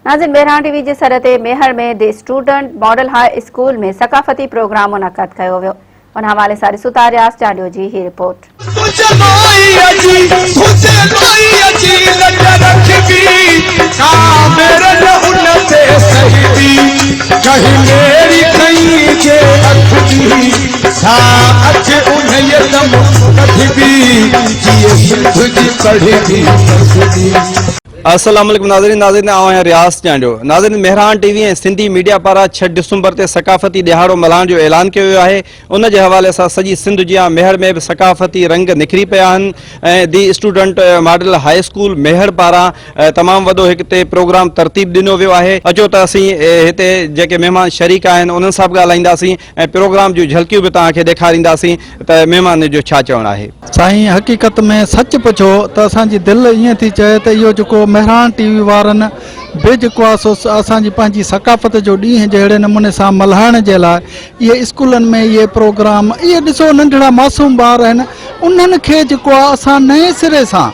ناظرين مهراڻ ٽي وي جي سڏ تي Mehar ۾ the student model high school ۾ ثقافتي پروگرام منعقد ڪيو ويو ان حوالي سان ڏسون ٿا رياض چانڊيو جي هي رپورٽ. تنهنجي لوئيء جي تنهنجي لوئيء جي لڄ رکبي ڪا مير نه ان تي سهبي ڪنهن ميري کنئي جي اک جي سا اک انهيء دم ڪڍبي جيئي سنڌ جي پڙهبي پڙهبي. السلام عليڪم ناظرين ناظرين آئون آهيان رياض چانڊيو ناظرين Mehran T V ۽ Sindhi media پاران 6 ڊسمبر تي ثقافتي ڏهاڙو ملهائڻ جو اعلان ڪيو ويو آهي ان جي حوالي سان سڄي سنڌ جيان ميهڙ ۾ به ثقافتي رنگ نکري پيا آهن ۽ the student model high school Mehar پاران تمام وڏو هڪ تي پروگرام ترتيب ڏنو ويو آهي اچو ته اسين هتي جيڪي مهمان شريڪ آهن انهن سان به ڳالهائينداسين ۽ پروگرام جون جهلڪيون به توهان کي ڏيکارينداسين ته مهمان جو ڇا چوڻ آهي. سائين حقيقت ۾ سچ پڇو ته اسان جي دل ائين ٿي چئي ته اهو جيڪو مهراڻ ٽي وي وارن به جيڪو آهي سو اسان جي پنهنجي ثقافت جو ڏينهن جهڙي نموني سان ملهائڻ جي لاء اهي اسڪولن ۾ اهي پروگرام اهي ڏسو ننڍڙا معصوم ٻار آهن انهن کي جيڪو آهي اسان نئين سري سان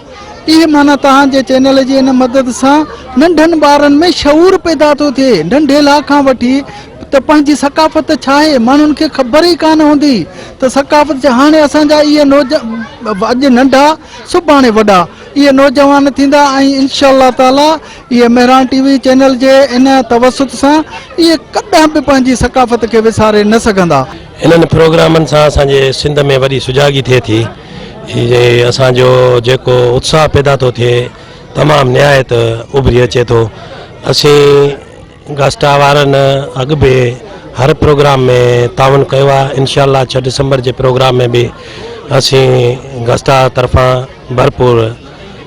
اهي معنيٰ توهان جي چينل جي ان مدد سان ننڍن ٻارن ۾ شعور پيدا ٿو ٿئي ننڍي لا کان وٺي ته پنهنجي ثقافت ڇا آهي ماڻهن کي خبر ئي ڪانه هوندي ته ثقافت ڇا هاڻي اسان جا اهي نوج اڄ ننڍا سڀاڻي وڏا اهي نوجوان ٿيندا ۽ انشاء الله تعالي اهي مهراڻ ٽي وي چينل جي ان توسط سان اهي ڪڏهن به پنهنجي ثقافت کي وساري نه سگهندا. انهن پروگرامن سان اسان جي سنڌ ۾ وڏي سجاڳي ٿئي ٿي اسان جو جيڪو اتساهه پيدا ٿو ٿئي تمام نهايت اڀري اچي ٿو اسين گسٽا وارن اڳ به هر پروگرام ۾ تعاون ڪيو آهي انشاء الله 6 ڊسمبر جي پروگرام ۾ به اسين گسٽا طرفان ڀرپور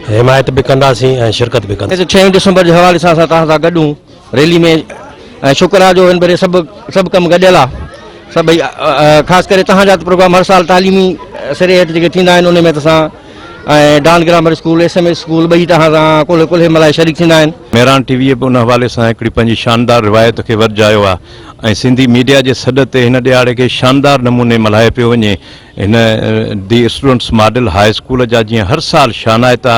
حمايت به ڪنداسين ۽ شرڪت به ڪنداسين. ڇهين ڊسمبر جي حوالي سان اسان توهان سان گڏ هون ريلي ۾ ۽ شڪر آهي جو هن ڀيري سڀ سڀ ڪم گڏيل آهي سڀئي خاص ڪري توهان جا ته پروگرام هر سال تعليمي سري هيٺ جيڪي ٿيندا آهن ان ۾ ته اسان ۽ Dawn grammar school S M S school ٻئي توهان سان ڪلهي ڪلهي ملائي شريڪ ٿيندا آهن. مهراڻ ٽي ويء به ان حوالي سان هڪڙي پنهنجي شاندار روايت کي ورجايو آهي ۽ سنڌي ميڊيا جي سڏ تي هن ڏهاڙي کي شاندار نموني ملهايو پيو وڃي. هن the students model high school جا جيئن هر سال شانائتا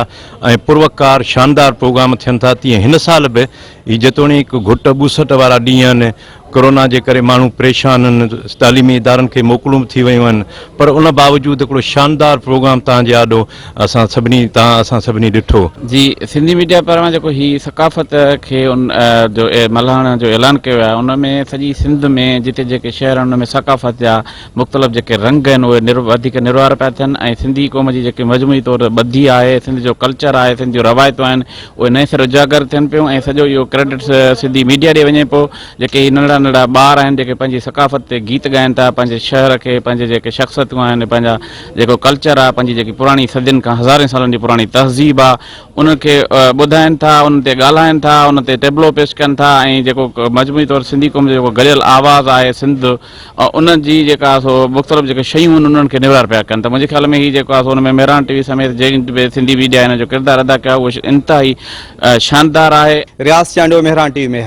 ۽ پروقار شاندار پروگرام ٿين ٿا تيئن هن سال به هي جيتوڻيڪ گهٽ ٻوسٽ وارا ڏينهن آهن ڪورونا جي ڪري ماڻهو پريشان آهن، تعليمي ادارن کي موڪلون به ٿي ويون آهن پر ان باوجود هڪڙو شاندار پروگرام توهان جي آڏو اسان سڀني توهان اسان سڀني ڏٺو. جي سنڌي ميڊيا پاران جيڪو هي ثقافت کي ان جو ملهائڻ جو اعلان ڪيو ويو آهي ان ۾ سڄي سنڌ ۾ جتي جيڪي شهر آهن ان ۾ ثقافت جا مختلف جيڪي رنگ آهن اهي وڌيڪ نروار پيا ٿين ۽ سنڌي قوم جي جيڪي مجموعي طور ٻڌي آهي سنڌ جو ڪلچر آهي سنڌ جون روايتون آهن اهي نئين سر اجاگر ٿين پيون ۽ سڄو اهو ڪريڊٽ سنڌي ميڊيا ڏي وڃي پيو جيڪي هي ننڍڙا ننڍڙا ٻار آهن جيڪي پنهنجي ثقافت تي گيت ڳائن ٿا پنهنجي شهر کي پنهنجي جيڪي شخصيتون آهن پنهنجا جيڪو ڪلچر آهي پنهنجي جيڪي پراڻي صدين کان هزارين سالن جي پراڻي تهذيب آهي ان کي ٻڌائن ٿا ان تي ڳالهائن ٿا ان تي ٽيبلو پيش ڪن ٿا ۽ جيڪو مجموعي طور سنڌي قوم جو جيڪو گڏيل آواز آهي سنڌ ان جي جيڪا سو مختلف جيڪي شيون آهن انهن کي نروار پيا ڪن ته منهنجي خيال ۾ هي جيڪو آهي سو ان ۾ مهراڻ ٽي وي سميت جنهن به سنڌي ميڊيا هن جو ڪردار ادا ڪيو اهو انتهائي شاندار آهي. Riaz Chandio, Mehran T V Mehar.